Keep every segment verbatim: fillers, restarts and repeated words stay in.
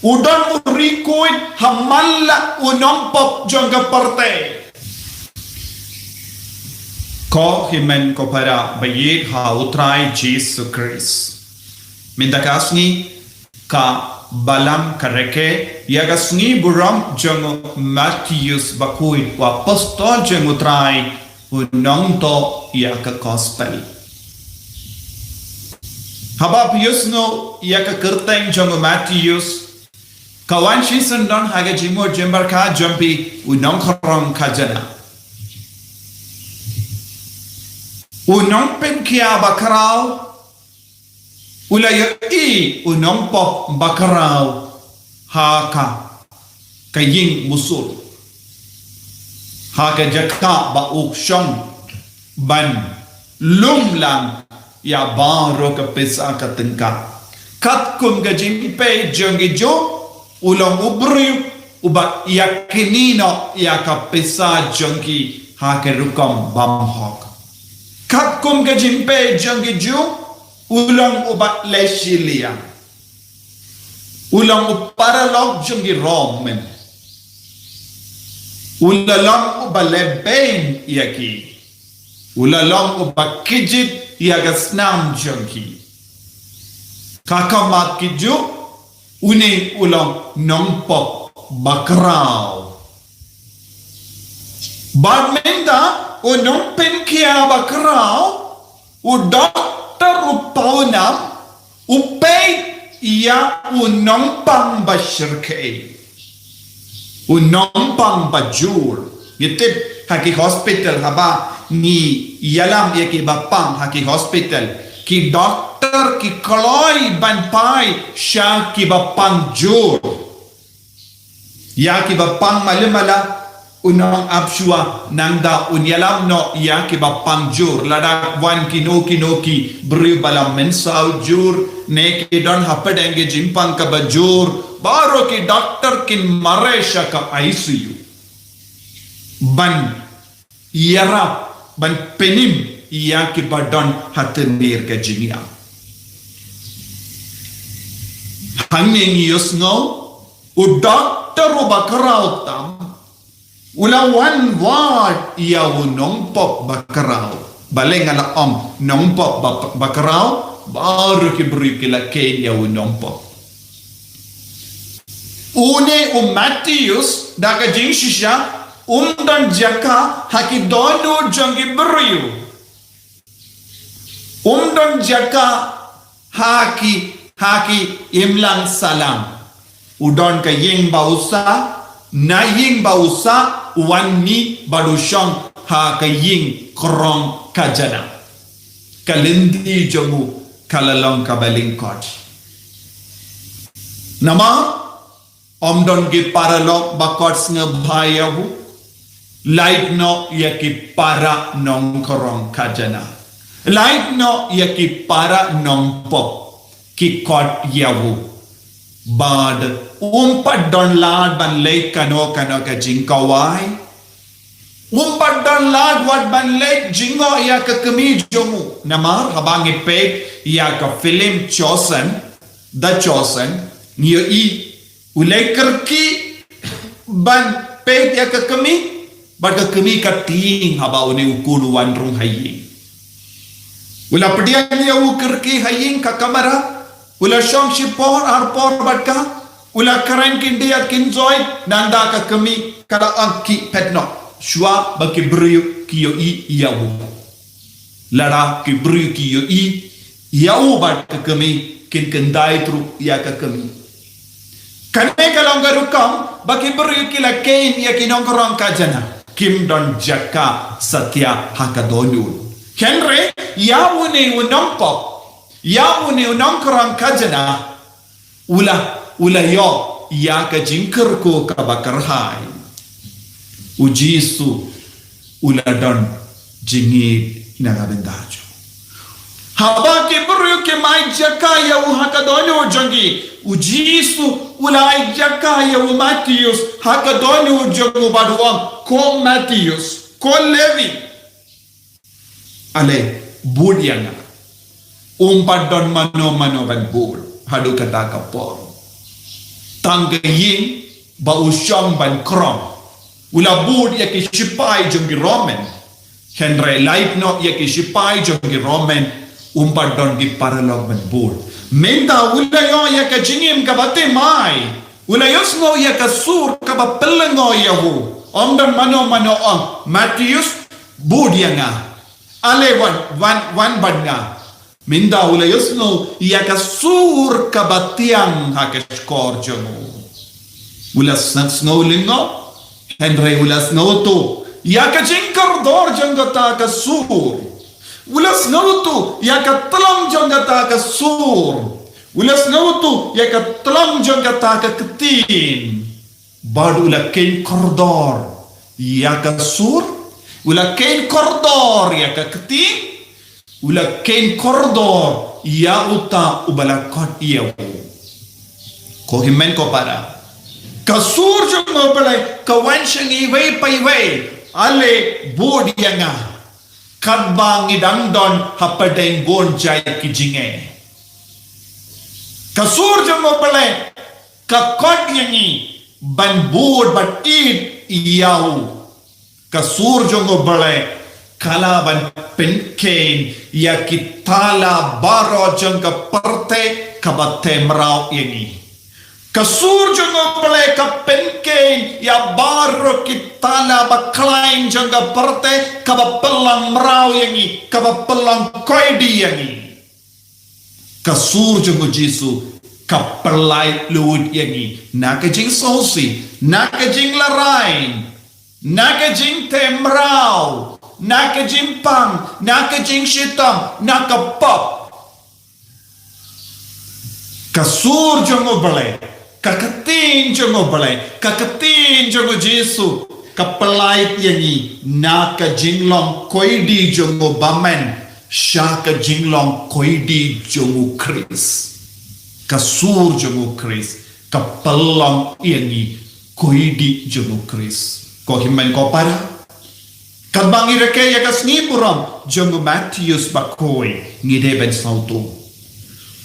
U don u riewkhuid ha man la u nongpop jong ka pyrthei. Ko hynmen ko para ba ïeit ha u Trai Jisu Khrist. Mynta ka sngi ka Balang ka rakhe ïa ka sngi burom jong u Mathaios Bakhuid, u apostol jong u Trai, u nongthoh ïa ka gospel. Haba phi ïohsngew ïa ka kyrteng jong u Mathaios, ka wan shisyndon ha ka jingmut jingpyrkhat jong phi, u nongkhrong khajana. U nongpynkhia bakhraw, u la ïohi u nongpop bakhraw ha ka, ka ïing musul, ha ka jaka ba u shong ban lum lang ïa baroh ka pisa ka tyngka. Katkum ka jingpeit jong ki Jiw, u long u briew uba ïa kynnoh ïa ka pisa jong ki ha ka rukom bymhok. Katkum ka jingpeit jong ki Jiw, u long uba leh shiliang. U long u paralok jong ki Rom, men. U la long uba leh beiñ ïa ki. U la long uba kjit ïa ka snam jong ki. Ka khmat ki Jiw, une u long nongpop bakhraw. Bad mynta u nongpynkhia bakhraw, u doktor u pawnam, u peit ïa u nongpang ba shyrkhei. U nongpang ba jur. Ngi tip ha ki hospital haba ngi ïalam ïa ki ba pang ha ki hospital, ki doktor ki kloi ban peit sha ki ba pang jur. Ïa ki ba pang malu mala, un ym ap shuwa, nangta un ïalam noh ïa ki ba pang jur. Lada wan kino kino ki briew ba la mynsaw jur, ne ki don hapdeng ki jingpang kaba jur, baroh ki doktor kin mareh sha ka I C U ban ïarap, ban pynim ïa ki ba don ha tynrai ka jingïap. Hangne ngi ïohsngew u doktor u bakhraw tam, u la wan wad ïa u nongpop bakhraw. Balei nga la ong nongpop ba-, bakhraw, baroh ki briew ki la kheiñ ïa u nongpop. Une u Mathaios, da ka jingshisha, um don jaka ha ki dohnud jong ki briew. Um don jaka ha ki, ha ki imlang sahlang. U don ka ïing ba u sah, na ïing ba u sah, u wan mih bad u shong ha ka ïing khrong khajana. Ka lynti jong u ka la long kaba lyngkot. Namar ym don ki paralok ba khot sngewbha ïa u. Lait noh ïa ki para nongkhrong khajana. Lait noh ïa ki para nongpop ki khot ïa u. Bad um pat don lad ban leh kano kano ka jingkhawai. Um pat don lad wat ban leh jngoh ïa ka kmie jong u. Namar haba ngi peit ïa ka film Chosen, The Chosen, ngi ïohi u leh kyrkieh ban peit ïa ka kmie, bad ka kmie ka tieng haba une u khun u wan rung ha ïing. U la pdiang ïa u kyrkieh ha ïing ka kamra, u la shong shi por ar por bad ka, u la kren khyndiat khyndiat, nangta ka kmie ka la ong khie phet noh, shuwa ba ki briew ki ïohi ïa u. Lada ki briew ki ïohi ïa u bad ka kmie, kin khyndai truh ïa ka kmie. Kane ka long ka rukom ba ki briew ki la kheiñ ïa ki nongkhrong khajana. Kim don jaka satia ha ka dohnud. Hynrei ïa une u nongpop, ïa une u nongkhrong khajana, u la, u la ïoh ïa ka jingkyrkhu kaba kyrhai. U Jisu u la don jingïeit na ka bynta jong u. Haba ki briew kim ai jaka ïa u ha ka dohnud jong ki, u Jisu u la ai jaka ïa u Mathaios ha ka dohnud jong u bad u ong, ko Mathaios, ko Levi, ale, bud ïa nga. Um pat don mano mano ban bud haduh kata ka por. tang ka ïing ba u shong ban krong. U la bud ïa ki shipai jong ki Roman. Hynrei lait noh ïa ki shipai jong ki Roman, um pat don ki paralok ban bud. Mynta u la ïoh ïa ka jingim kaba thymmai. U la ïohsngew ïa ka sur kaba pynlyngngoh ïa u. Ym don mano mano ong, Matheus, bud ïa nga. Ale wan, wan, wan bad nga. Mynta u la ïohsngew ïa ka sur kaba thiang ha ka shkor jong u. U la sngewsynei lyngngoh, hynrei u la sngewthuh ïa ka jingkordor jong kata ka sur. U la sngewthuh ïa ka tlong jong kata ka sur. U la sngewthuh ïa ka tlong jong kata ka ktien. Bad u la kheiñ kordor ïa ka sur, u la kheiñ kordor ïa ka ktien, u la kheiñ kordor ïa uta uba la khot ïa u. Ko hynmen ko para, ka sur jong U Blei ka wan sha ngi iwei pa iwei, ale bud ïa nga. Katba ngi dang don hapdeng bun jait ki jingeh, ka sur jong U Blei ka khot ïa ngi ban bud ban ïeit ïa u. Ka sur jong U Blei ka lah ban pynkheiñ ïa ki thala baroh jong ka pyrthei kaba theh mraw ïa ngi. Ka sur jong U Blei ka pynkheiñ ïa baroh ki thala bakhlaiñ jong ka pyrthei kaba pynlong mraw ïa ngi, kaba pynlong koidi ïa ngi. Ka sur jong U Jisu ka pynlait luid ïa ngi na ka jingsngewsih, na ka jinglarai, na ka jingtheh mraw, na ka jingpang, na ka jingshitom, na ka pop. Ka sur jong U Blei, ka ktien jong U Blei, ka ktien jong U Jisu ka pynlait ïa ngi na ka jinglong koidi jong u bymman sha ka jinglong koidi jong U Khrist. Ka sur jong U Khrist ka pynlong ïa ngi koidi jong U Khrist. Ko hynmen ko para, katba ngi rakhe ïa ka sngi burom jong u Matheus bakhuid, ngi dei ban sngewthuh,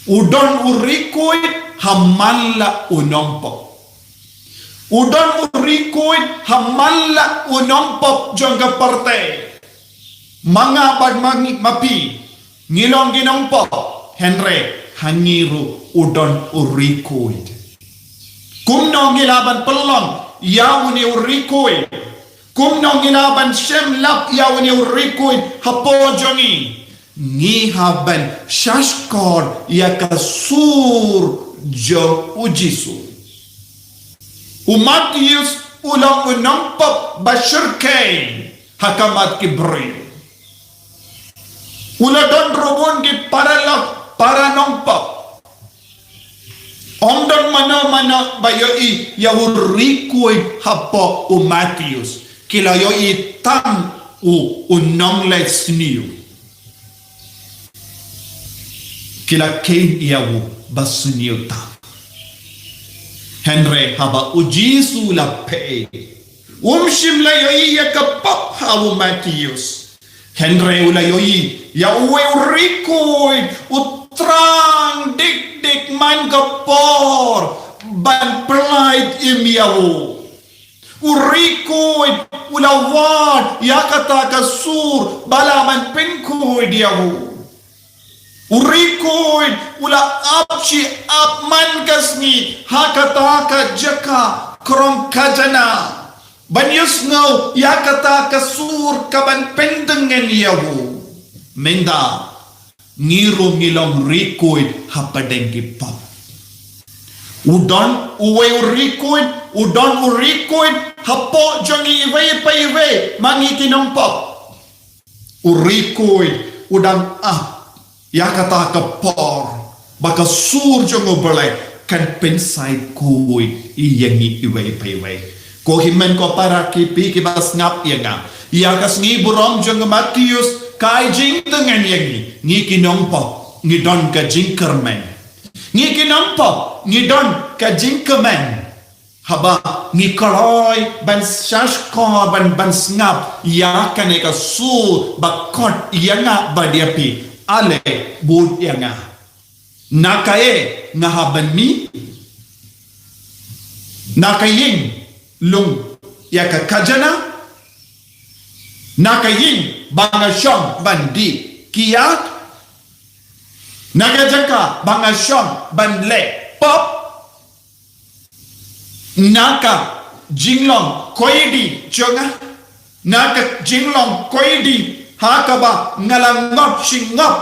u don u riewkhuid ha man la u nongpop. U don u riewkhuid ha man la u nongpop jong ka pyrthei. Ma nga bad ma ngi, ma phi, ngi long ki nongpop, hynrei ha ngi ruh u don u riewkhuid. Kumno ngi lah ban pynlong ïa une u riewkhuid? Kumno ngi lah ban shem lap ïa une u riewkhuid hapoh jong ngi? Ngi hap ban shahshkor ïa ka sur jong U Jisu. U Matheus u long u nongpop ba shyrkhei ha khmat ki briew. U la don ruh bun ki paralok, para nongpop. Ym don mano mano ba ïohi ïa u riewkhuid hapoh u Matheus. Ki la ïohi tang u, u nongleh sniew. Ki la kheiñ ïa u ba sniew tam. Hynrei haba U Jisu la peit, um shym la ïohi ïa ka pop ha u Matheus. Hynrei u la ïohi ïa uwei u riewkhuid, u thrang dik dik man ka por ban pynlait im ïa u. U riewkhuid u la wad ïa kata ka sur ba la ban pynkhuid ïa u. U riewkhuid u la ap shi ap man ka sngi ha kata ka jaka krong khajana ban ïohsngew ïa kata ka sur ka ban pyndeng ïa u. Mynta ngi ruh ngi long riewkhuid hapdeng ki pop. U don uwei u riewkhuid, u don u riewkhuid hapoh jong ngi iwei pa iwei ma ngi ki nongpop. U riewkhuid u dang ap ïa kata ka por ba ka sur jong U Blei kan pynsngewkhuid ïa ngi iwei pa iwei. Ko hynmen ko para, ki phi ki ba sngap ïa nga, ïa ka sngi burom jong u Matheus ka ai jingtyngen ïa ngi, ngi ki nongpop ngi don ka jingkyrmen. Ngi ki nongpop ngi don ka jingkmen. Haba ngi kloi ban shahshkor, ban, ban sngap ïa kane ka sur ba khot ïa nga bad ïa phi, ale bud ïa nga. Na kaei nga hap ban mih? Na ka ïing lung ïa ka khajana, na ka ïing ba nga shong ban dih kiad, na ka jaka ba nga shong ban leh pop, na ka jinglong koidi jong nga, na ka jinglong koidi ha kaba nga la ngop shi ngop,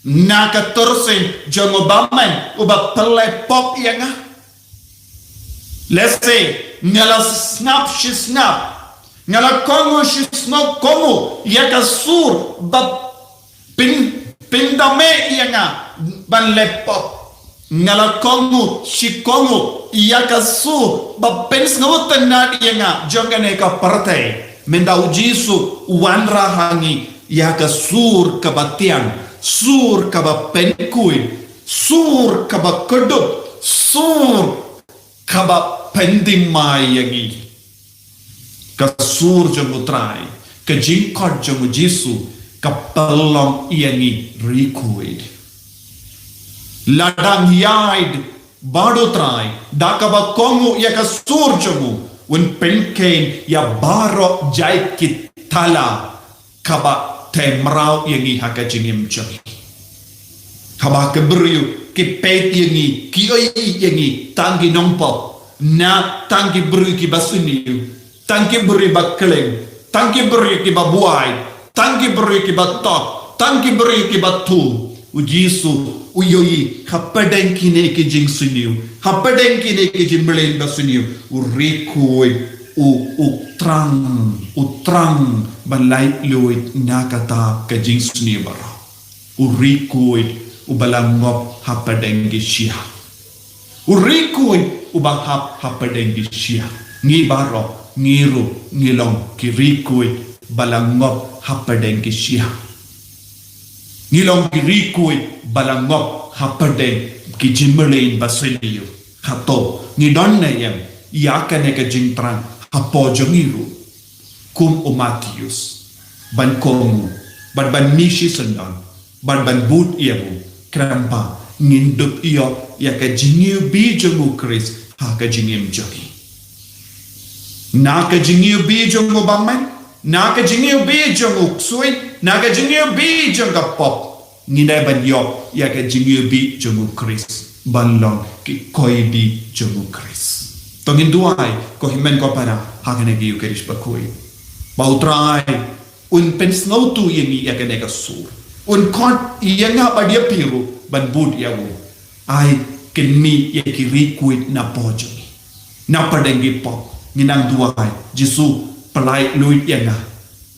na ka tyrsien jong u bymman uba pynleh pop ïa nga. Lehse nga la sngap shi sngap, nga la kohnguh shi sngap kohnguh ïa ka sur ba pyn, pyndam ïa nga ban leh pop. Nga la kohnguh shi kohnguh ïa ka sur ba pynsngewtynnad ïa nga jong kane ka pyrthei. Mynta u Jisu u wanrah ha ngi ïa ka sur kaba tiang, sur kaba pynkhuid, sur kaba kdup, sur kaba pynthymmai ïa ngi. Ka sur jong u Trai, ka jingkhot jong u Jisu, ka pynlong ïa ngi rikhuid. Lada ngi ïaid bad u Trai da kaba kohnguh ïa ka sur jong u, un pynkheiñ ïa baroh jait ki thala kaba tei mraw ïa ngi ha ka jingim jong ngi. Haba ki briew ki peit ïa ngi, ki ïohi ïa ngi tang ki nongpop, ne tang ki briew kiba sniew, tang ki briew ba khlem, tang ki briew kiba buaid, tang ki briew kiba tok, tang ki briew kiba thung. U Jisu u ïohi hapdeng kine ki jingsniew, hapdeng kine ki jingmlien ba sniew, u rikhuid, u, u trang, u trang ban laitluid na kata ka jingsniew baroh. U rikhuid uba la ngop hapdeng ki shyiap. U rikhuid uba hap hapdeng ki shyiap. Ngi baroh, ngi ruh ngi long ki rikhuid ba la ngop hapdeng ki shyiap. Ngi long ki rikhuid ba la ngop hapdeng ki jingmlien ba sniew. Hato ngi don ne em ïa kane ka jingthrang hapoh jong ngi ruh, kum u Mathaios, ban kohnguh bad ban mih shisyndon bad ban bud ïa u, khnang ba ngin dup ïoh ïa ka jingïohi jong u Khrist ha ka jingim jong ngi? Na ka jingïohi jong u bymman, na ka jingïohi jong u ksuid, na ka jingïohi jong ka pop, ngin dei ban ïoh ïa ka jingïohi jong u Khrist, ban long ki koidi jong u Khrist. To ngin duwai, ko hynmen ko para, ha kane ka Ïukharist bakhuid, ba u Trai un pynsngewthuh ïa ngi ïa kane ka sur. Un khot ïa nga bad ïa phi ruh ban bud ïa u. Ai kynmaw ïa ki rikhuid napoh jong ngi, napdeng ki pop. Ngin nang duwai, Jisu, pyllait luid ïa nga.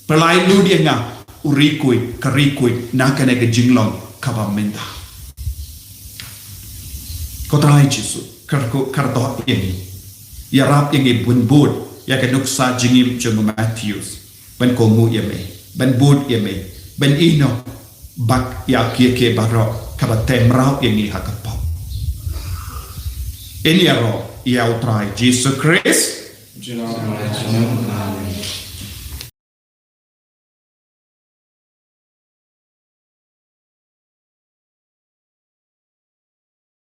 Pyllait luid ïa nga, u rikhuid, ka rikhuid na kane ka jinglong kaba mynta. Ko Trai Jisu, kyrkhu, kyrdoh ïa ngi. Ïarap ïa ngi ban bud ïa ka nuksa jingim jong u Mathaios, ban kohnguh ïa me, ban bud ïa me, ban ïehnoh bad ïa kiei kiei baroh kaba tei mraw ïa ngi ha ka pop. Ïa kane ruh, ïa u Trai Jisu Khrist. Amen.